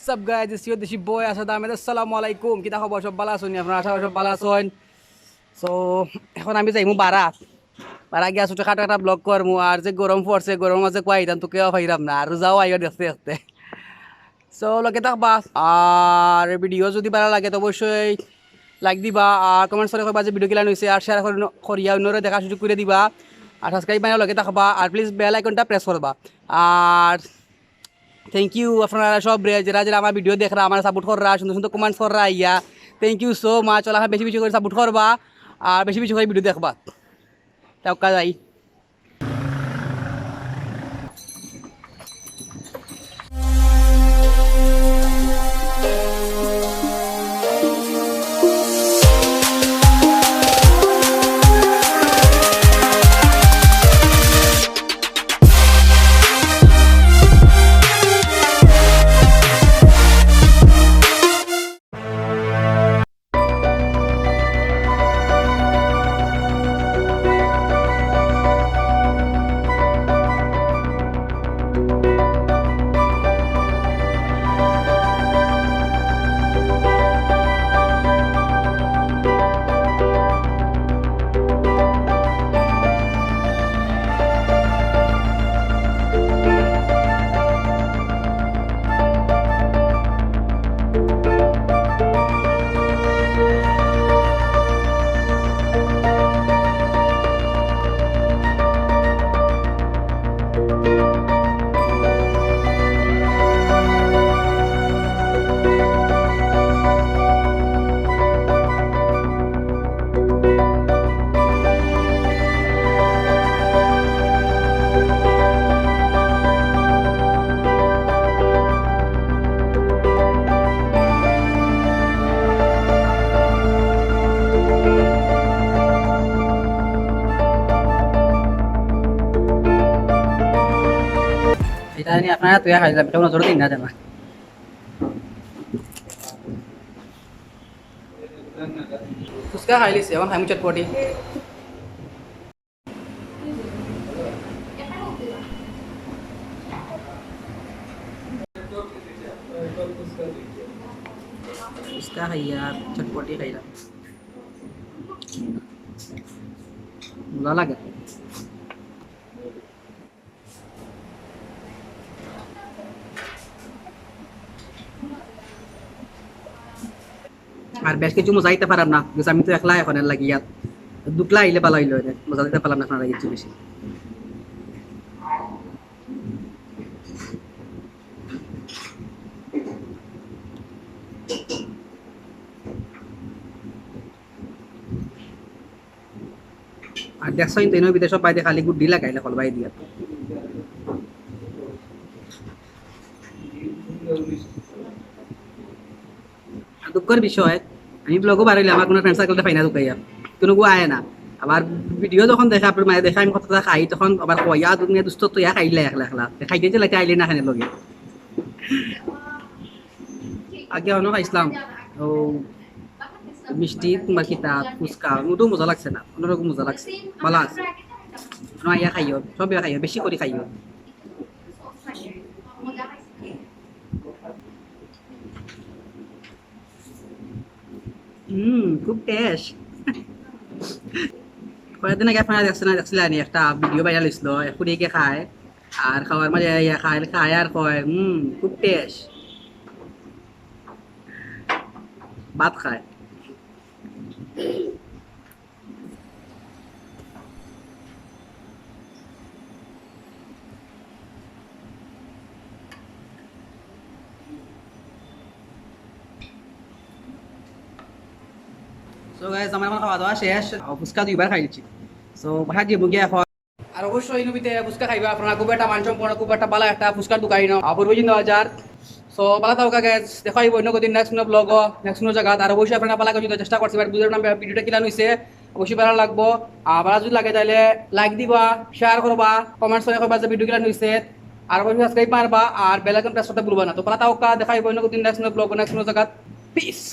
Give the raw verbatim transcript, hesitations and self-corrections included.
What's up guys, it's your Deshi boy Asad Ahmed. আসসালামু আলাইকুম। কিতা খবর? সব ভালা আছইন নি আপনারা? আশা করি সব ভালা আছইন। So, এখন আমি যাইমু বারা। বারা গিয়া ছোটখাটো একটা vlog করমু। আর যে গরম পড়ছে, গরমর মাঝে কুয়া আইতাম তো কেউ পাইরাম না। আর যাও আইও দেখতে দেখতে। So, লগে থাকবা। আর video যদি ভালা লাগে তো অবশ্যই like দিবা। আর comments করে কইবা যে video কিলান অইছে। আর share করি-, করিয়া অন্যরে দেখার সুযোগ করি দিবা। আর subscribe মানে লগে থাকবা। আর please bell icon টা press করবা। আর thank you আপনারা সব রে, যেরা যেরা আমার video দেখরা, আমার support কররা, সুন্দর সুন্দর comments কররা আইয়া। Thank you so much। OLA বেশি বেশি করি support করবা, আর বেশি বেশি করি video দেখবা। তাও কাজ আই। এটা নিয়ে আপনারা তুই খাইলাম, এটা নজর দিন না জানা। ফুচকা খাইলিছি, এখন খাইমু চটপটি। ফুচকা খাইয়া চটপটি খাইলাম, মজা লাগে। আর বেশ কিছু মজা দিতে পারাম না, because আমি তো একলা এখন এর লাগিয়া। দুকলা আইলে ভালা অইলো রে, মজা দিতে পারলাম না আপনারা কিছু বেশি। আর দেখছো কিন্তু এনে বিদেশ বাইরে খালি গুড্ডি লাগাইলে হল বাই দিয়া। আর দুঃখর বিষয়, আমি vlog ও বার অইলে আমার কোনো friend circle টা পাই না, দুঃখাইয়া কোনো গু আয় না। আবার video যখন দেখে আপনার মায়ে দেখে আমি কতটা খাই, তখন আবার কইয়া দুনিয়া দুস্ত তো ইয়া খাইলে একলা একলা খাইতে যে লাগে আইলে না খানে লগে। আগে অনেক খাইছিলাম ও মিষ্টি, তোমার কিতা ফুচকা, ওটাও মজা লাগছে না, অন্যরকম মজা লাগছে, ভালা আছে। অনো আইয়া খাইও, সবে খাইও, বেশি করি খাইও। হুম, খুব taste। কয়েকদিন আগে আপনারা দেখছেন না, দেখছিলেন একটা video viral হইছিল, এখন একে খায় আর খাওয়ার মাঝে ইয়া খায়, খায় আর কয়, "হুম, খুব taste।" ভাত খায়। So guys, আমার এখন খাওয়া দাওয়া শেষ, ফুচকা দুইবার খাইছি। So বাসাত যাইমু গিয়া এখন। আর অবশ্যই নবীতে ফুচকা খাইবা আপনারা, খুব একটা মানসম্পন্ন, খুব একটা ভালা একটা ফুচকার দোকান ইনো, অপূর্ব জিন্দ বাজার। So ভালা থাকো guys, দেখা অইবো অন্য কোনদিন next কোনো vlog ও, next কোনো জাগাত। আর অবশ্যই আপনারা ভালা করে চেষ্টা করছি, but বুঝলাম না video টা কিলান হইছে, অবশ্যই ভালা লাগবো। আর ভালা যদি লাগে তাইলে like দিবা, share করবা, comments করে কইবা যে video কিলান হইছে, আর অবশ্যই subscribe মারবা, আর bell icon press করতে ভুলবা না। তো ভালা থাকো, দেখা অইবো অন্য কোনদিন next কোনো vlog ও, next কোনো জাগাত। Peace।